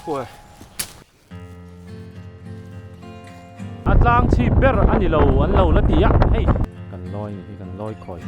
Khuai. A tlang chhip ber a ni lo an lo la ti a hei. Kan lawi nih hi kan lawi khawi.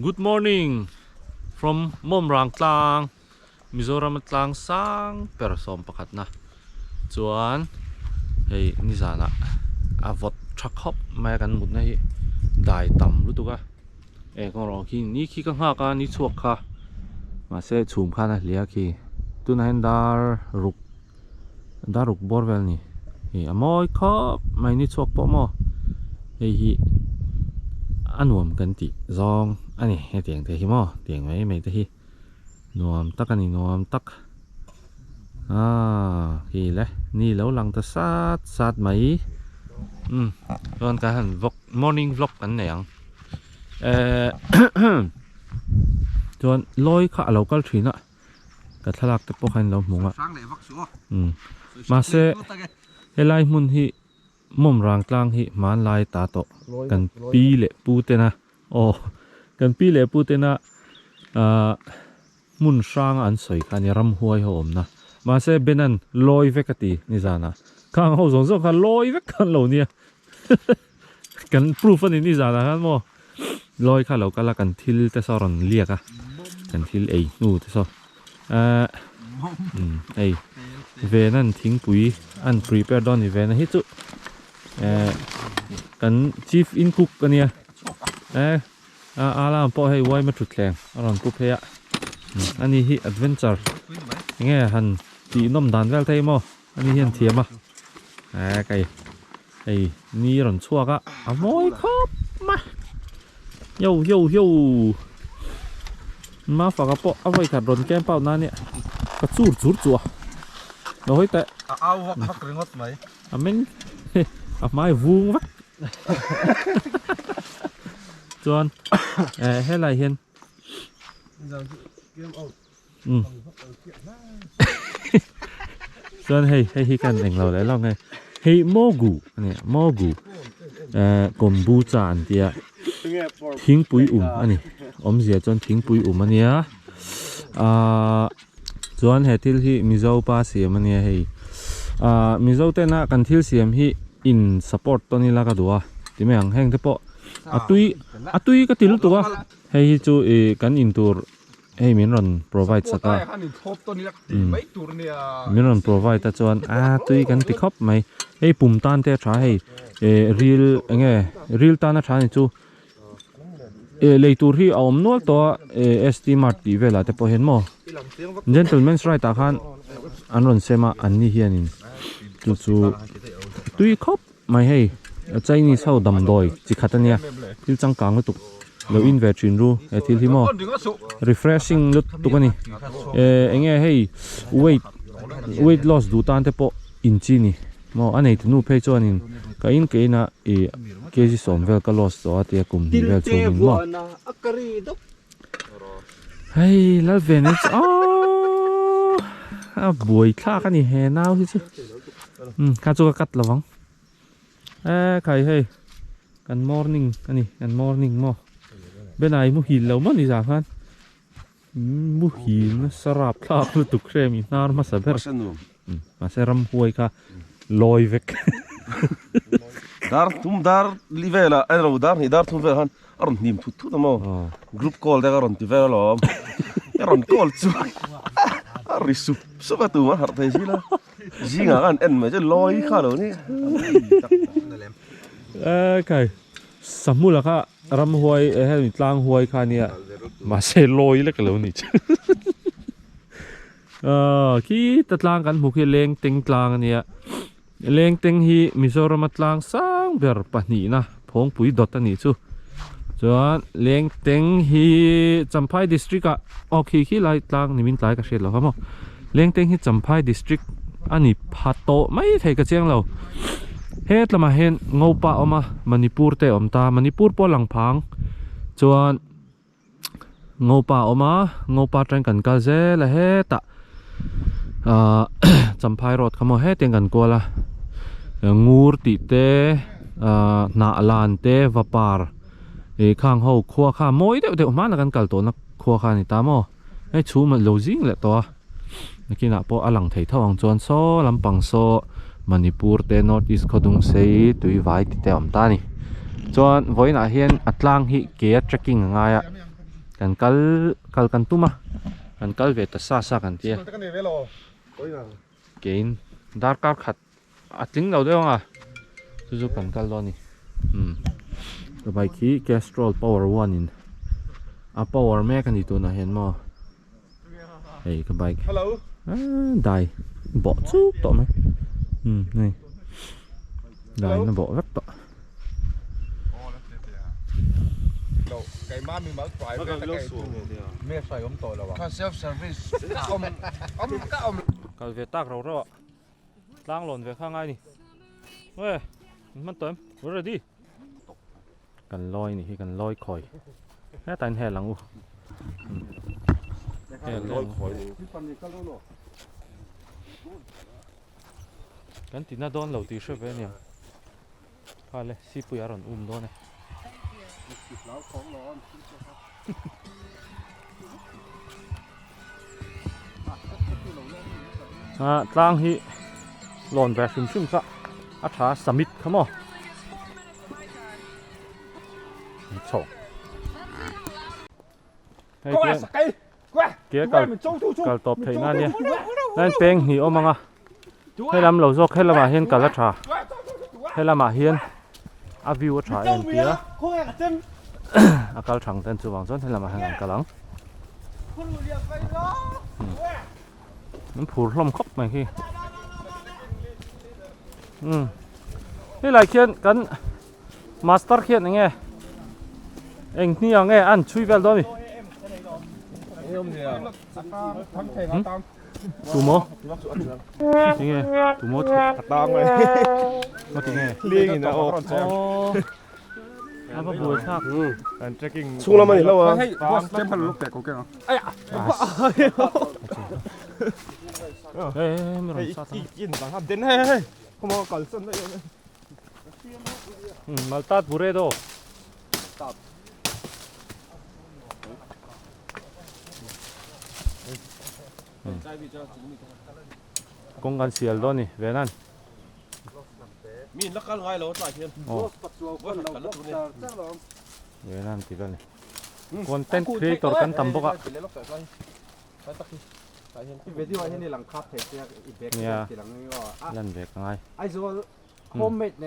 Good morning from Mawmrang tlang Mizoram a tlang sang ber sawm pakhat na chuan hei nizanah a vawt tha khawp mai a kan mutna hi dai tam lutuk a eh kawng rawh khi ni khi ka nghak a ni chhuak kha mahse chhum khan a hliah khi tunah hian dar ruk dar ruk bawr vel a ni ih a mawi khawp mai ni chhuak pawh maw hei hi a nuam kan tih zawng a ni hetiang te hi maw tiang mai mai te hi. Nuam tak a ni nuam tak aaa khi le ni lo lang ta sat sat mai umm chuan kan han vlog morning vlog kan nei ang ehh chuan lawi kha a lo kal thin a ka thlalak te pawh kha in lo hmu ang a umm mahse helai hmun hi mawmrang tlang hi hmanlai ta tawh kan pi leh pu tena. Aw, kan pi leh pu tena ahh hmun hranga an sawi kha a ni, ramhuai ho awmna. Mahse Benan lawi vek a ti nizanah. Khang ho zawng zawng kha lawi vek khan lo nia. Kan proof a ni nizanah khan maw. Lawi kha lo kal a, kan thil te saw rawn liak a, kan thil ei hnu te saw. Ahh umm hei Venan thingpui an prepare dawn a ni Vena hi chu eh kan chief in cook a nia. Eh a a lam pawh hei uaima thutthleng a rawn pu phei a ani hi adventure enge han tih nawm dan vel thei maw ani hian thiam a eh kei hei ni rawn chhuak a a mawi khawp mai yo yo yo mafaka pawh a vawi khat rawn camp out na nia ka chur chur chu a lo hawi teh a au vak vak ringawt mai a meng a hmai vung vek. Chuan eh helai hian um chuan hei hei hi kan englo leh lawk nge hei mogu ani mogu eh kombucha an tia thingpui um ani awmzia chuan thingpui um ania ahh Chuan he thil hi Mizo pa siam ania hei. Ahh Mizo tena kan thil siam hi in support tawn ila ka duh a ti mai ang heng te pawh a tui a tui ka ti lutuk a hei hi chu ih kan in tur hei min rawn provide sak a umm min rawn provide a chuan a tui kan ti khawp mai hei pum tan te a tha hei ih ril enge ril tan a tha ni chu. Eh lei tur hi a awm nual tawh a eh ST mart tih velah te pawh hian maw gentleman's right ah khan an rawn sem a an ni hianin chu chu tui khawp mai hei Chinese ho damdawi chi khat ania thil changkang lutuk lo in ve thin ru he thil hi maw refreshing lutuk ani eh enge hei weight weight loss duh tan te pawh in chi ni. Maw a nei tunu phei chuanin ka in ke ina ih kg sawm vel ka loss tawh a tia kum hnih vel chhungin maw. Hei lal ve nei chu aaa a buai thlak a ni he nau hi chu umm kha chu ka cut lo vang e khai hei kan morning a ni kan morning maw benai muhil lo maw ni zah khan. Muhil nasa rap thlak lutuk hrem i hnar hmasa ber. Mahse ramhuai kha lawi vek. Dar thum dar li velah a ro dar hnih dar thum velah khan a rawn hnim thut thut a maw. Group call te kha a rawn ti vel alawm. A rawn call chu a ri sup sup a tumah harh thei si la. Zingah khan en mai chu lawi kha lo ni. E kai Sahmula kha ramhuai hemi tlang huai kha nia mahse lawi lek alo ni chu. Khi ta tlang kan hmu khi Lengteng tlang ania. Lengteng hi Mizorama tlang sang ber pahnihna phawngpui dawt a nih chu. Chuan Lengteng hi Champhai district ah aw khi khi lai tlang ni min tlai ka hriat lo kha maw. Lengteng hi Champhai district a ni pha tawh mai thei ka chiang lo. Hetlamah hian Ngopa a awm a, Manipur te a awm ta. Manipur pawh a lang phang chuan Ngopa a awm a, Ngopa atangin kan kal zel a hetah ahh Champhai road kha maw hetiang kan kual a Ngur tih te ahh hnah lan te vapar ih khang ho khua kha mawi deuh deuh hmanah kan kal tawhna khua kha a ni ta maw hei chhum a lo zing leh tawh a nakinah pawh a lang thei tho ang chuan saw lampang saw Manipur te North East khawdung sei tui vai tih te a awm ta a ni chuan vawiinah hian a tlang hi ke a trekking a ngai a kan kal kal kan tum a kan kal ve ta sa sa kan tia kein darkar khat a tling lo deuh ang a chu chu kan kal dawn a ni umm ka bike hi Castrol power one in a power mek a ni tunah hian maw. Hei ka bike dai bawh chuk tawh mai umm hei dai na bawh vek tawh. Kal ve tak rau rau ah tlang lawn ve kha ngai ni we hman tawh em ready. Kan lawi nih hi kan lawi khawi hetah in hel ang u hel lawi khawi kan tina dawn lo tih hre ve ania kha le sipui a rawn um dawn e ah tlang hi lawn ve hrim hrim kha a tha summit kha maw. Chho. Hei ke ke kal kal tawp theih na ania. Hei peng hnih awm anga. He lam lo zawk he lamah hian kal a tha. He lamah hian a view a tha em tia. A kal thang ten chuvang chuan he lamah hian an kal ang. An phur hlawm khawp mai hi. Umm helai khian kan master khian eng nge eng hniang nge an chhui vel dawn a ni. Tu maw? Ti nge tu maw ti nge? A va buai thlak. Chhung lam a ni hlauh a. Hei hei mi rawn sat ang. Maltat buredo. Kawng kan sial dawn ni Venan. Mi in la kal ngai lo tlai hian. Venan ti vel ni. Content creator kan tam bawk a. Nia lan ve ka ngai.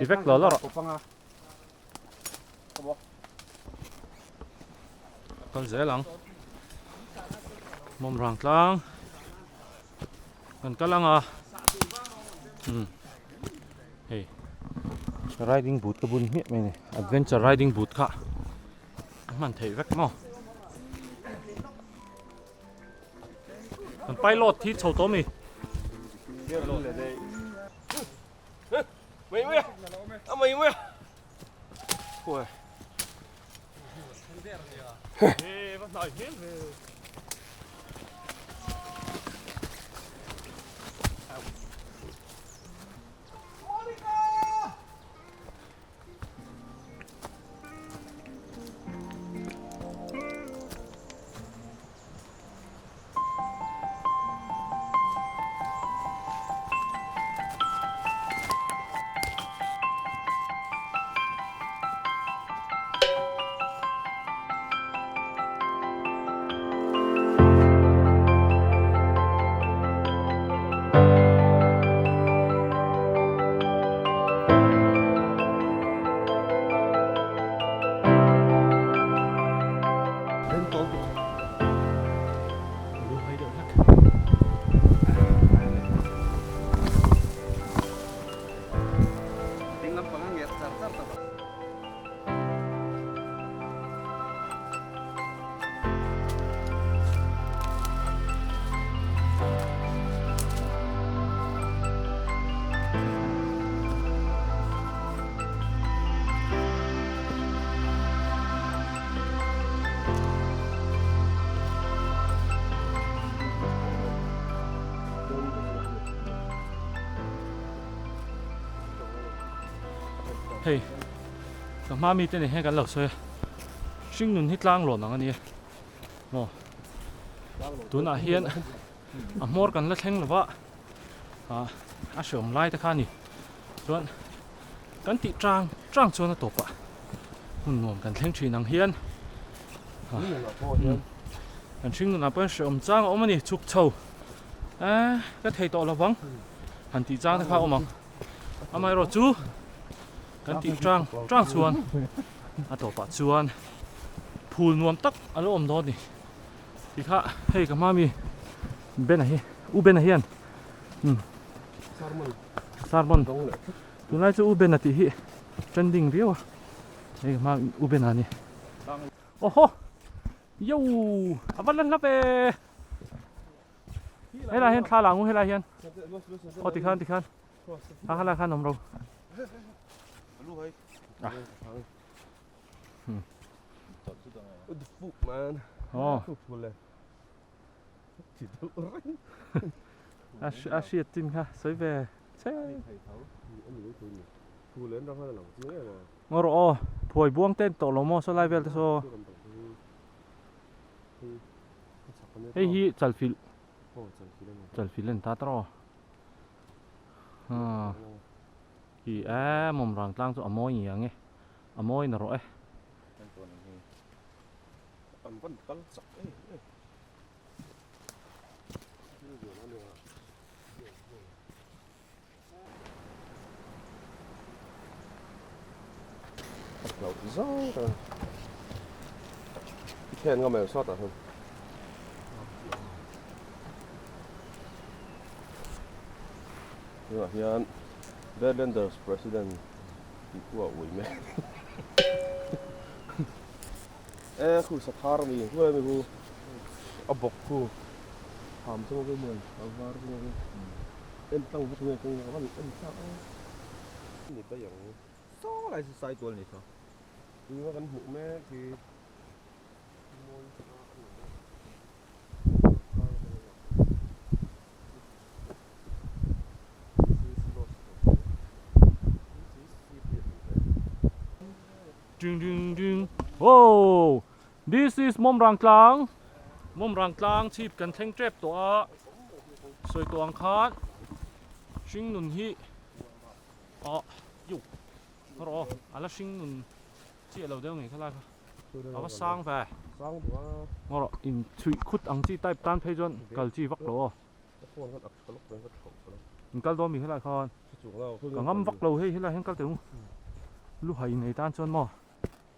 Ti vek lo lo rawh. Kal zel ang. Mawmrang tlang. Kan kal ang a. Hmm. Hei. Riding boot ka bun hmiah mai ni. Adventure riding boot kha. A hman theih vek maw. Kan pilot hi chho tawh mi. Mei mei a mei mei ui Ê va hnai hmel ve. Hei ka hma mite nen hian kan lo sawi a, hring nun hi tlang lawn ang a nia maw tunah hian a hmawr kan la thleng lova ah a hreawm lai te kha a ni chuan kan tih tang tang chuan a tawpah hmun nuam kan thleng thin ang hian kan hring nunah pawh hian hreawm chang a awm a ni chhuk chho eh ka thei tawh lovang han tih chang te kha a awm ang. Amaherawh chu kan tih tang tang chuan a tawpah chuan phul nuam tak a lo awm dawn a ni. Tikha hei ka hma mi Bena hi U Bena hian umm sermon tunlai chu U Bena tih hi trending viau a hei ka hma U Bena a ni. Awhaw yo a va la hlap e. Helai hian thla lang u helai hian aw tikhan tikhan a helai khan awm ro a hriat chin kha sawi ve che ngaw rawh aw phuai buang te tawh lo maw saw lai vel te saw. Hei hi chalfilh chalfilh a ni ta tawh a i e mawm rang tlang chu a mawi nge ang e a mawi na rawh e. Tunah hian Badlanders President tih pawh a ui mek e khu sathar a ni khu hemi khu a bawk khu ham chu ka hmuh a var chu en tlang vek nge kawng a van en thlak a ni daih ang saw lai chu sai tual ni tho tuna kan hmuh mek hi Ding ding ding oh this is mawmrang tlang mawmrang tlang chhip kan thleng tep tawh a sawi tawh ang khan hring nun hi ah yu rawh aw a la hring nun chiah lo deuh ngei kha lai kha a va sang ve ngaw rawh in chhuih khut ang chi type tan phei chuan kal chi vak lo aw in kal dawn mi helai khan ka ngam vak lo hei helai hian kal teh ang lu hai nei tan chuan maw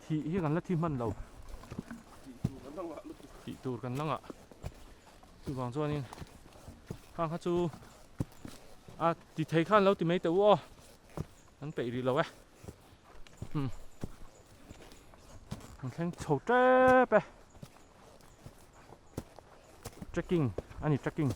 thih hi kan la thi hman lo tih tur kan la ngah chuvang chuanin khang kha chu a ti thei khan lo ti mai teh u aw an peih rih lo e umm an thleng chho tep e trekking a ni trekking.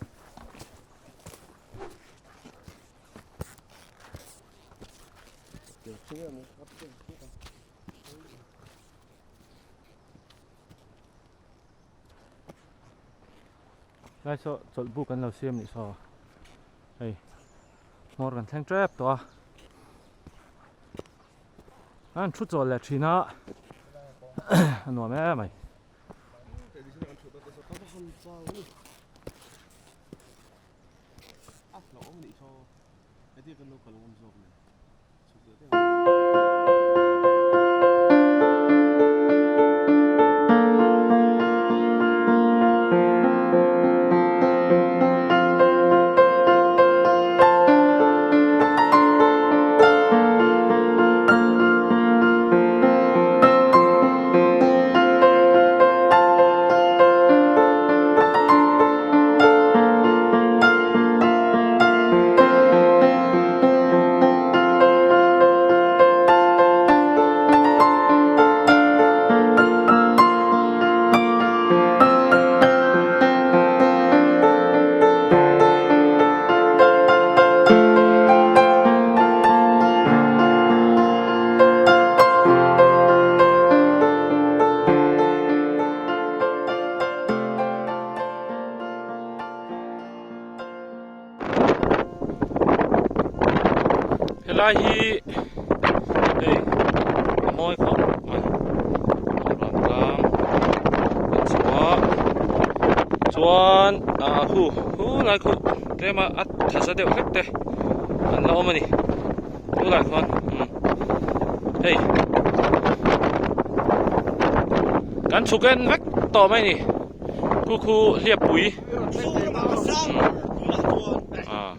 Lai saw chawlh buk an lo siam nih saw hei hmawr kan thleng tep tawh a an thu chawl leh thin a a nuam em mai. Helai hi. Hei a mawi khawp mai Mawmrang tlang kan chho a chuan ah khu khu lai khu tlem a a thaza deuh hlek te an la awm a ni chu lai khuan umm hei kan chhuk en vek tawh mai a ni khu khu hliappui umm ah.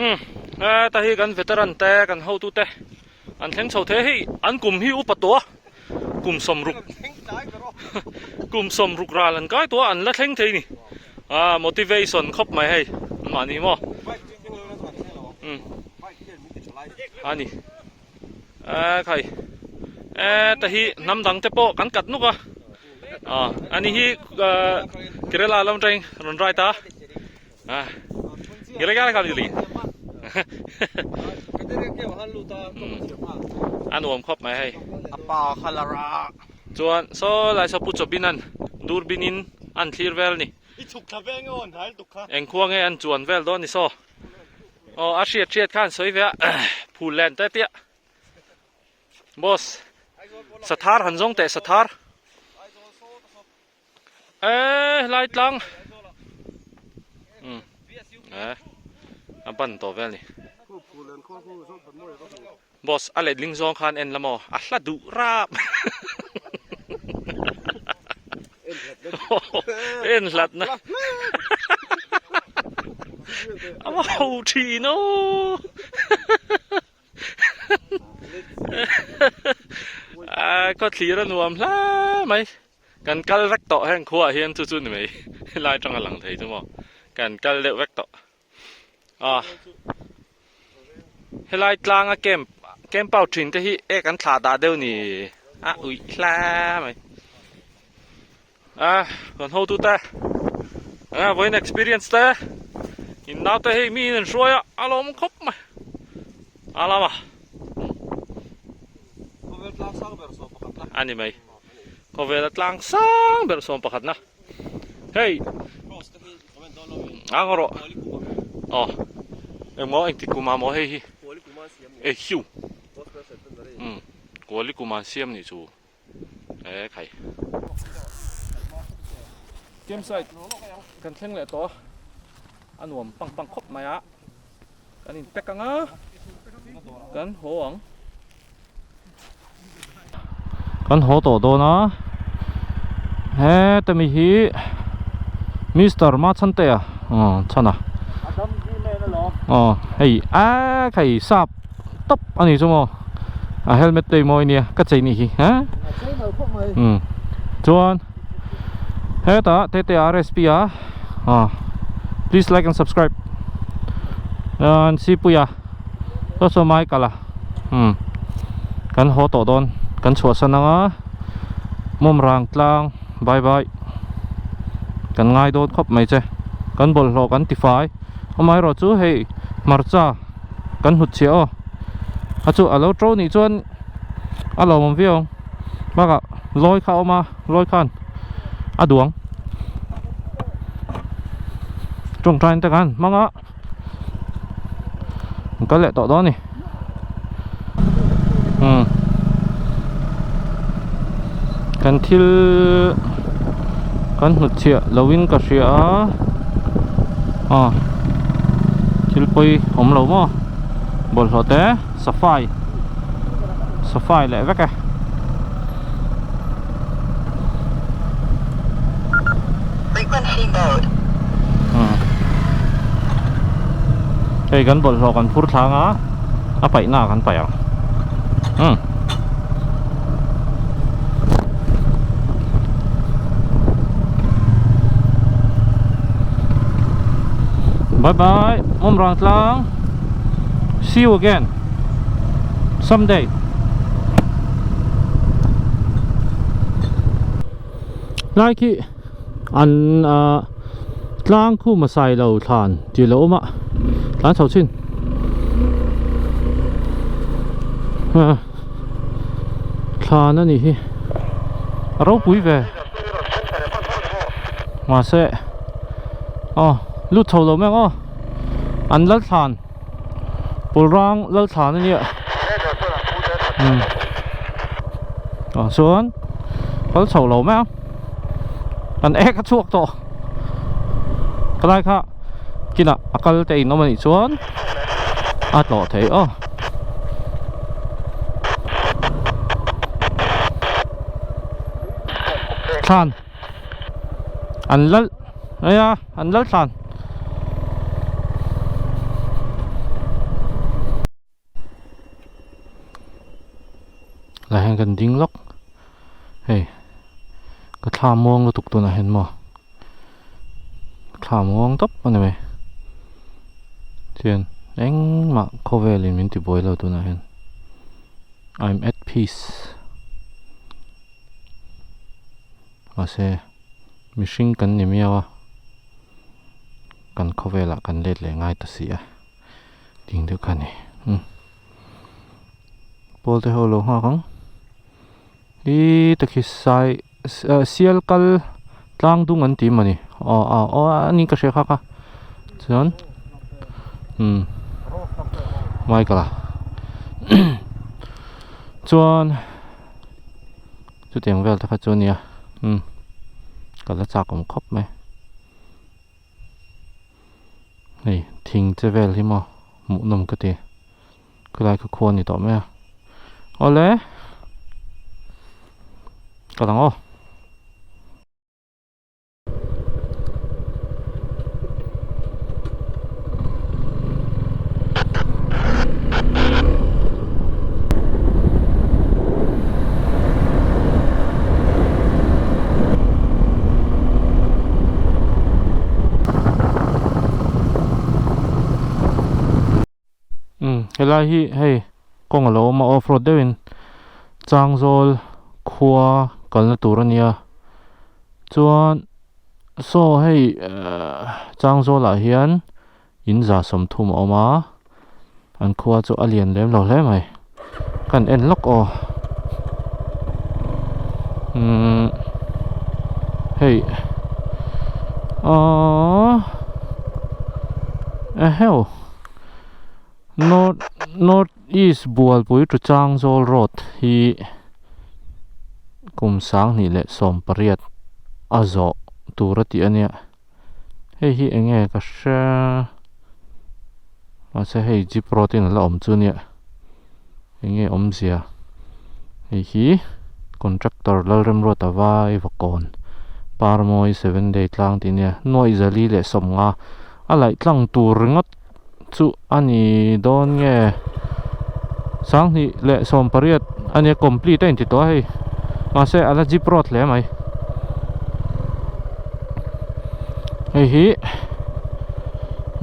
Umm heta hi kan veteran te kan hotu te an thleng chho thei a hei an kum hi upa tawh a kum sawmruk kum sawmruk ral an kai tawh a an la thleng thei a ni ah motivation khawp mai hei mahni maw umm a ni eh khai heta hi hnam dang te pawh kan kat nuk a ah ani hi Kerala lam atangin rawn ride a. Ah, gila gila kali li. A nuam khawp mai hei. Apa khalara. Chuan saw lai saw pu chawbin an durbin in an thlir vel ni. I chhuk thla vel nge aw hnai lutuk kha. Eng khua nge an chuan vel dawn ni saw. Aw a hriat hriat khan sawi ve a phul len te tia. Boss sathar han zawng teh sathar. Eh lai tlang um eh a ban tawh vel ni boss a letling zawng khan en la maw a hla duh rap en hlat na a va ho thin aw a khawthlir a nuam hle mai. Kan kal vek tawh heng khuaah hian chu chu ni mai helai atanga lang thei chu maw kan kal deuh vek tawh a helai tlanga camp camp out thin te hi ek an thlah dah deuh ni a uih hla mai a kan hotu te a vawiin experience te in naute hei mi in an hruai a a lawm khawp mai a lama a ni mai. Khawvela tlang sang ber sawm pakhat na hei ang rawh aw engmaw engti kum ah maw hei hi e hiu um kuali kum ah an siam nih chu e khai campsite kan thleng leh tawh a nuam pang pang khawp mai a. Kan in pack anga kan haw ang. Kan haw tawh dawn a heta mi hi Mister Machhantea aw chhan a aw hei a hei sap tawp a ni chu maw a helmet te mawi nia ka chei nih hi ha um chuan hetah tete rsp a aw please like and subscribe an sipuia saw saw mai kal a um kan haw tawh dawn kan chhuahsan anga mawmrang tlang bye bye kan ngai dawn khawp mai che kan bawlhhlawh kan tifai amaherawh chu hei hmarcha kan hnut chhiah aw a chu a lo to nih chuan a lawmawm viau ang bakah lawi kha a awm a lawi khan a duang tawngtai te khan hmang a an kal leh tawh dawn a ni umm kan thil kan hnut chhiah lo in ka hria a aw thil pawi awm lo maw bawlhhlawh te safai safai leh vek e. Hei kan bawlhhlawh kan phur thlang a a paih na kan paih ang umm bye bye awm rang tlang see you again someday lai khi an ah tlang khum a sai lo thlan tih lo awm a tlan chho chin thlan a nih hi a ropui ve mahse aw lut chho lo mai ang aw an lal thlan. Pawlrang Lalthlan a nia umm ah chuan kal chho lo mai ang an ek a chhuak tawh helai kha kinah a kal te in awm a nih chuan a tlawh thei aw. Thlan an lal nia an lal thlan. Lah hian kan ding lawk hei ka thla muang lutuk tunah hian maw thla muang tawp a ni mai chuan engmah khawvel in min ti buai lo tunah hian I'm at peace mahse mihring kan ni miau a kan khawvelah kan let leh ngai ta si a ding deuh kha a ni umm. Pawl te ho lo nghak ang i takhi sai sial kal tlang dung an ti mawni aw aw aw a ni ka hria kha kha chuan umm Michael a chuan chutiang vel te kha chu a nia umm ka la chak awm khawp mai. Hei thing che vel hi maw hmuhnawm ka ti khilai kha khua a ni tawh mai a awle ka lang aw. Umm helai hi hei kawng a lo awm a off road deuhin Changzawl khua kalna tur a nia chuan saw hei ehh Changzawl ah hian in za 30 a awm a an khua chu a lian lem lo hle mai kan en lawk aw umm hei ahh eheu north north east bualpui to Changzawl road hi kum 2018 a zawh tur a tih a nia. Hei hi eng nge ka hre mahse hei jeep road in a la awm chu nia eng nge awmzia hei hi contractor Lalremruata vai vakawn Parmawi seven day tlang tih nia nuaih zali leh sawmnga a laih tlang tur ringawt chu a ni dawn nge 2018 a nia complete a inti tawh a hei mahse a la jeep road hle mai hei hi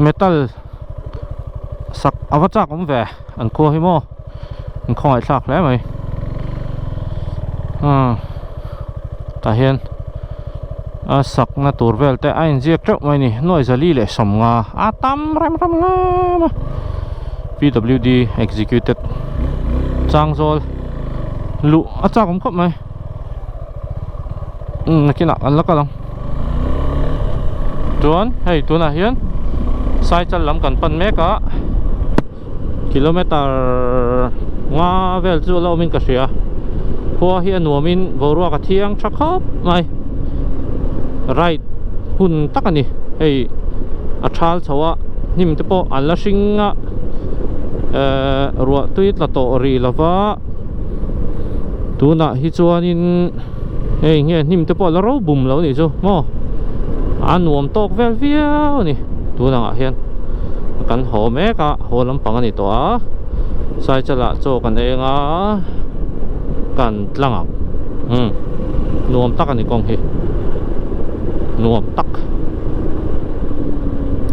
metal sak a va chak awm ve an khua hi maw an khawngaih thlak hle mai umm tah hian a sakna tur vel te a inziak teuh mai a ni nuai zali leh sawmnga a tam rem rem hle a P W D executed Changzawl luh a chak awm khawp mai umm nakinah an la kal ang chuan hei tunah hian Saichal lam kan pan mek a. Kilometer nga vel chu a la awmin ka hria khua hi a nuamin boruak a thiang tha khawp mai ride hun tak a ni hei a thal chho a hnim te pawh an la hring a ehh ruah tui tla tawh rih lova tunah hi chuanin hei nge hnim te pawh a la ro bum lo a nih chu maw a nuam tawk vel viau a ni tun angah hian kan haw mek a haw lampang a ni tawh a saichalah chaw kan eng a kan tlang ang umm nuam tak a ni kawng hi nuam tak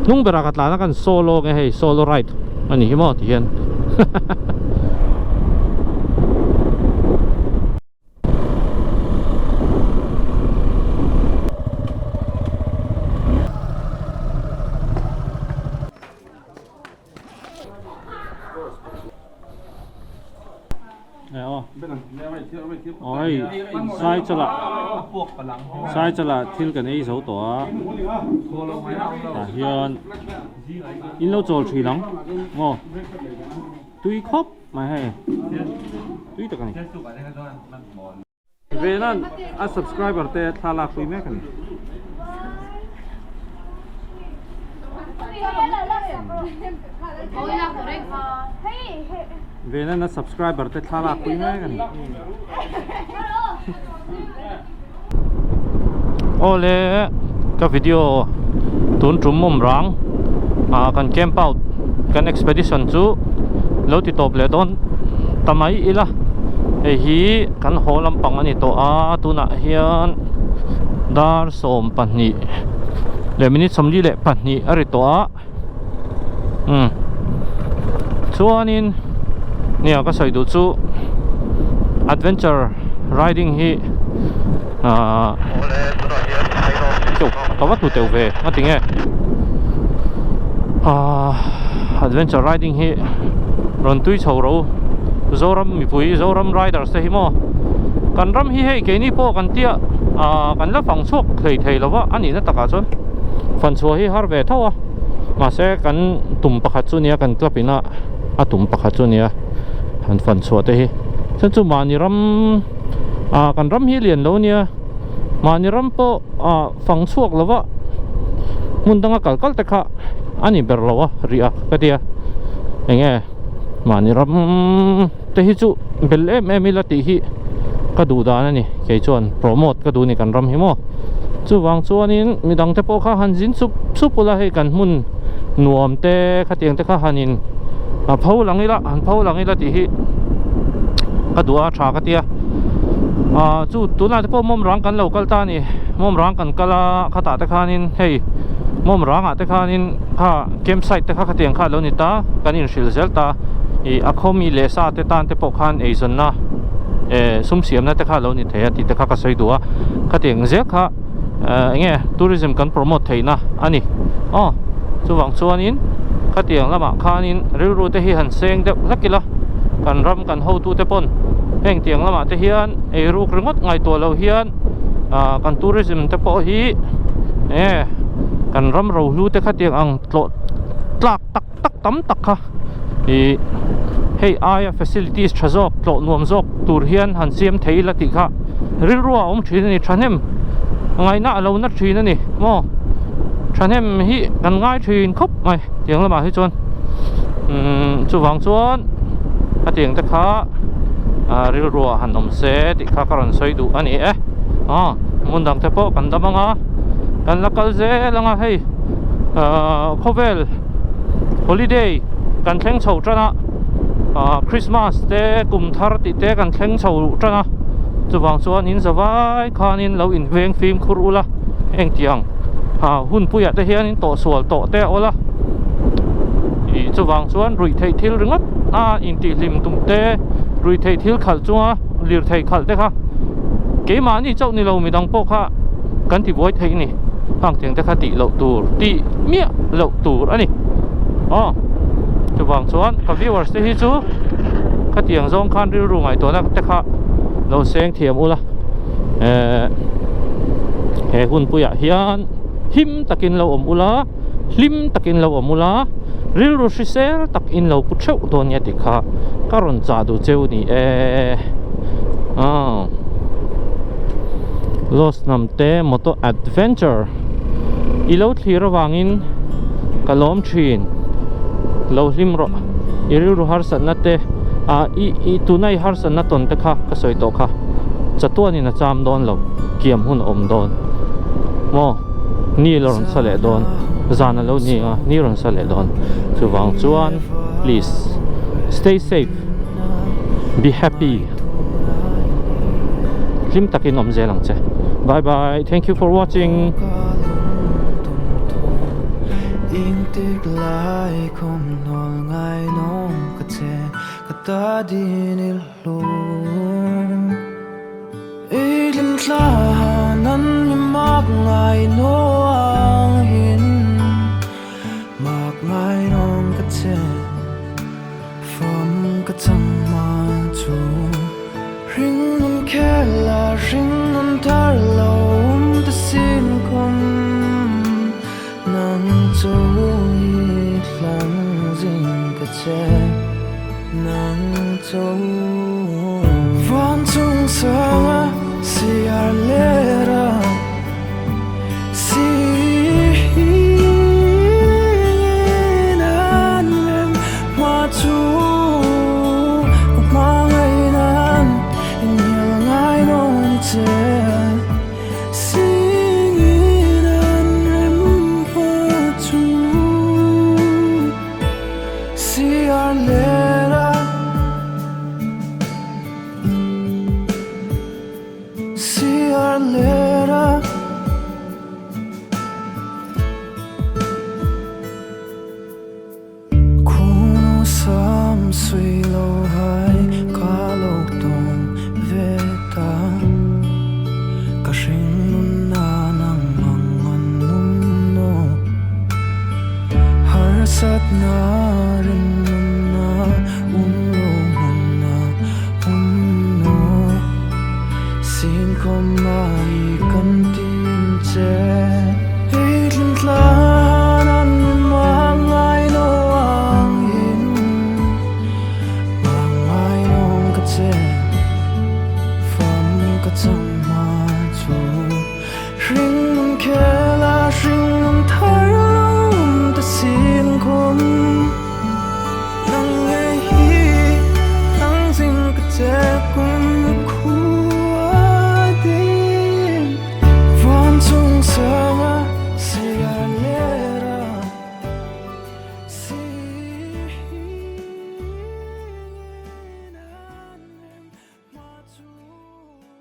hnung berah ka tlan a kan solo nge hei solo ride a ni hi maw ti hian hahaha. Sai chala sai chala thil kan ei zo tawh a tah hian. In lo chawl thin ang maw tui khawp mai hei tui tak a ni. Venan a subscriber te thla lak pui mek a ni. Venan a subscriber te thla lak pui mek a ni. Awle ka video tun tum mawm rang ah kan camp out kan expedition chu lo ti tawp leh dawn ta mai ila hei hi kan haw lampang a ni tawh a tunah hian dar 12 leh minute 42 a ri tawh a umm chuanin nia ka sawi duh chu adventure riding hi ahh ka va hnu teuh ve a ti nge ahh adventure riding hi rawn tui chho ro Zoram mipui Zoram riders te hi maw kan ram hi hei keini pawh kan tia ahh kan la fang chhuak thei thei lo va a nihna takah chuan fanchhuah hi har ve tho a mahse kan tum pakhat chu nia kan club ina a tum pakhat chu nia han fanchhuah te hi chuan chu mahni ram ah kan ram hi lian lo nia mahni ram pawh ah fang chhuak lo va hmun danga kal kal te kha a ni ber lo a rih a ka tia eng nge mahni ram te hi chu bel em em ila tih hi ka duh dan a ni kei chuan promote ka duh a ni kan ram hi maw chuvang chuanin midang te pawh kha han zin sup sup ula hei kan hmun nuam te khatiang te kha han in a pho lang ila han pho lang ila tih hi ka duh a tha ka tia ah chu tunah te pawh mawm rang kan lo kal ta a ni mawm rang kan kal a khatah te khanin hei mawm rangah te khanin kha camp site te kha khatiang kha a lo ni ta kan inhrilh zel ta ih a khaw mi leh sa te tan te pawh khan eizawnna eh sum siamna te kha a lo ni thei a tih te kha ka sawi duh a khatiang zel kha eh eng nge tourism kan promote theihna a ni aw chuvang chuanin khatiang lamah khanin rilru te hi han seng deuh hlek ila kan ram kan hotu te pawn heng tiang lamah te hian eiruk ringawt ngaihtuah loh hian ah kan tourism te pawh hi eng nge kan ram rohlu te khatiang ang tlawh tlak tak tak tam tak kha ih hei aia facilities tha zawk tlawh nuam zawk tur hian han siam thei ila tih kha rilru a awm thin a ni thahnem ngaihna a lo na thin a ni maw thahnem hi kan ngai thin khawp mai tiang lamah hi chuan umm chuvang chuan a tiang te kha ah rilru ah han awm se tih kha ka rawn sawi duh a ni e aw hmun dang te pawh kan dam ang a kan la kal zel ang a hei ahh khawvel holiday kan thleng chho tan a ahh Christmas te kum thar tih te kan thleng chho tan a chuvang chuan in za vai khanin lo in veng fimkhur ula engtiang ah hun puiah te hianin tawhsual tawh te a awl a ih chuvang chuan ruih theih thil ringawt a intihhlim tum te ruih theih thil khalh chunga lirthei khalh te kha keimahni chauh ni lo midang pawh kha kan ti buai theih a ni hang tiang te kha tih loh tur tih miah loh tur a ni aw chuvang chuan ka viewers te hi chu khatiang zawng khan rilru ngaihtuahna te kha lo seng thiam ula eh he hun puiah hian him takin lo awm ula hlim takin lo awm ula rilru hrisel tak in lo pu theuh dawn nia tih kha ka rawn chah duh cheu ni e aw Lost hnam te motor adventure i lo thlir avangin ka lawm thin lo hlim rawh i rilru harsatna te ah i i tuna i harsatna tawn te kha ka sawi tawh kha chatuanin a cham dawn lo kiam hun a awm dawn maw ni la rawn sa leh dawn zan a lo ni a ni rawn sa leh dawn chuvang chuan please stay safe be happy. Hlim takin awm zel ang che. Bye bye. Thank you for watching. From ka chang ma chu Ring nun khela ring nun thar lo um ta sin kum Nang chu hi. che nang chu Van chung sanga siar lera Singin an rem hma chu Ka hmangaihnan inhnial ngai nawn che Singin an rem hma chu Siar lera.